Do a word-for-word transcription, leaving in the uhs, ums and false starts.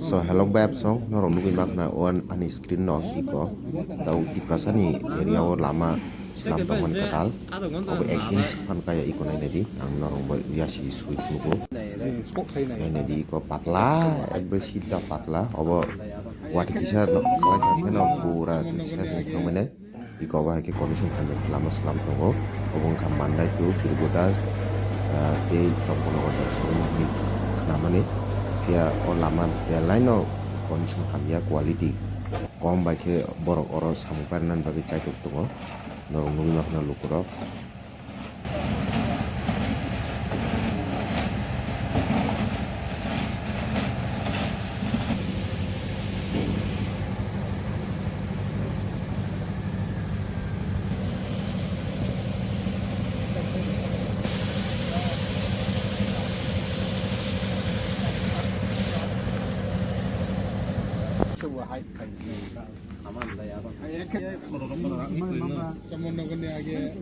So hello guys, song norok nugwi makhna on ani screen no iko tau Tiprasa ni area o lama slam tongmani kwtal. Obo ek inch phan kaya iko naina di, ang norok bo yasi sui nugo. Naina di iko patla, ekdom sida patla. Obo wati kisa no, no pura kisa se thangmani. Iko bo hai khe condition hamya lama slam tongo. Obo wngkha Mandai to Birgodas, ah, tei Chomponagar Sorong hinwi khnamani. Phiya o lama belai no condition hamya, quality kom bai khe borok oro samung painani bagwi chaitok tongo. Norok nugwi mankha lukurok. Chamonnogorni age